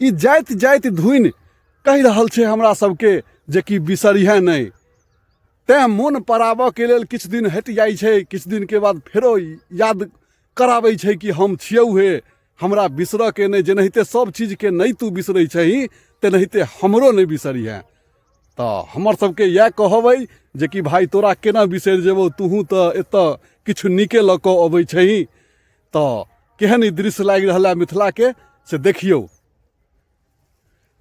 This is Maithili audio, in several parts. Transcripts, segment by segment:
ई जाइत जाइत धुनि कहि रहल छै हमरा सबके जेकि बिसरिहे नहि। तैँ मोन पड़ाबऽके लेल किछु दिन हटि जाइ छै, किछु दिनके बाद फेरो याद कराबै छै कि हम छियौ हे, हमरा बिसरऽके नहि। जेनाहिते सब चीजके नहि तू बिसरै छही तेनाहिते हमरो नहि बिसरिहे। तऽ हमर सबके इएह कहब अइ जेकि भाय तोरा केना बिसरि जेबौ, तूहू तऽ एतऽ किछु नीके लऽ कऽ अबै छही। तऽ केहन ई दृश्य लागि रहल है मिथिलाके से देखियौ।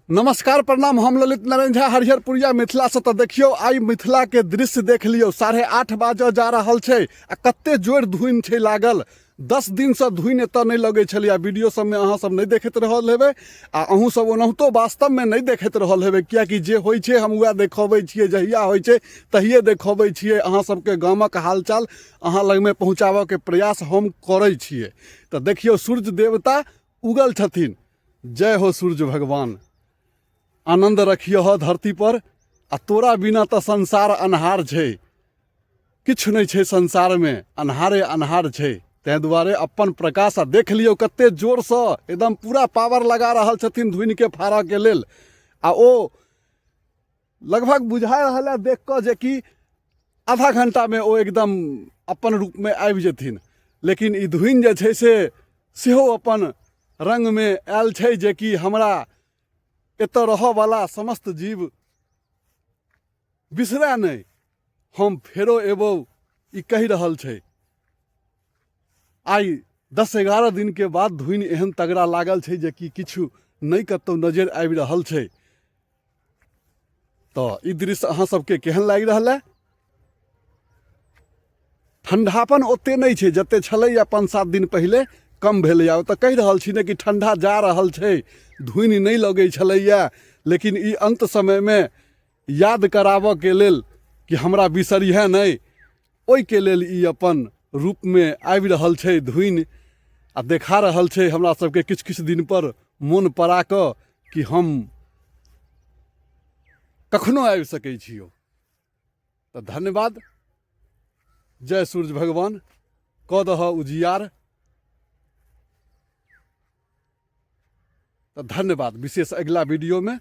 नमस्कार प्रणाम, हम ललित नारायण झा हरिहरपुरिया मिथिला से। तऽ देखियौ आइ मिथिला के दृश्य देख लियौ। 8:30 बाजऽ जा रहल छै आ कते जोर धुनि छै लागल। 10 दिनसँ धुनि एतऽ नहि लगै छलै। वीडियो सबमे अहाँ सब नहि देखैत रहल हेबै आ अहूँ सब ओनाहितो वास्तवमे नहि देखैत रहल हेबै, कियाकि जे होइ छै हम वएह देखबै छियै, जहिया होइ छै तहिये देखबै छियै। अहाँ सबके गामक हालचाल अहाँ लगमे पहुँचाबऽके प्रयास हम करै छियै। तऽ देखियौ सूर्य देवता उगल छथिन। जय हो सूर्य भगवान, आनन्द रखियह धरती पर। आ तोरा बिना तऽ संसार अन्हार छै, किछु नहि छै संसारमे, अन्हारे अन्हार छै। ताहि दुआरे अपन प्रकाश आ देख लियौ कते जोरसँ एकदम पूरा पावर लगा रहल छथिन धुनिके फाड़ऽके लेल। आ ओ लगभग बुझा रहल है देख कऽ जेकि आधा घंटामे ओ एकदम अपन रूपमे आबि जेथिन, लेकिन ई धुनि जे छै से सेहो अपन रङ्गमे आयल छै जेकि हमरा एतऽ रहऽवला समस्त जीव बिसरै नहि, हम फेरो एबौ ई कहि रहल छै। आइ 10-11 दिनके बाद धुनि एहन तगड़ा लागल छै जेकि किछु नहि कतहु नजरि आबि रहल छै। तऽ ई दृश्य अहाँ सबके केहन लागि रहल है? ठंडापन ओते नहि छै जते छलैया 5-7 दिन पहिले, कम भेलैया। ओ तऽ कहि रहल छी ने कि ठंडा जा रहल छै, धुनि नहि लगै छलैया, लेकिन ई अन्त समयमे याद कराबऽके लेल कि हमरा बिसरिहे नहि, ओहिके लेल ई अपन रूपमे आबि रहल छै धुनि आ देखा रहल छै हमरा सबके किछु किछु दिनपर मोन पड़ा कऽ कि हम कखनो आबि सकै छियौ। तऽ धन्यवाद, जय सूर्य भगवान, कऽ दह उजियार। तऽ धन्यवाद, विशेष अगिला वीडियोमे।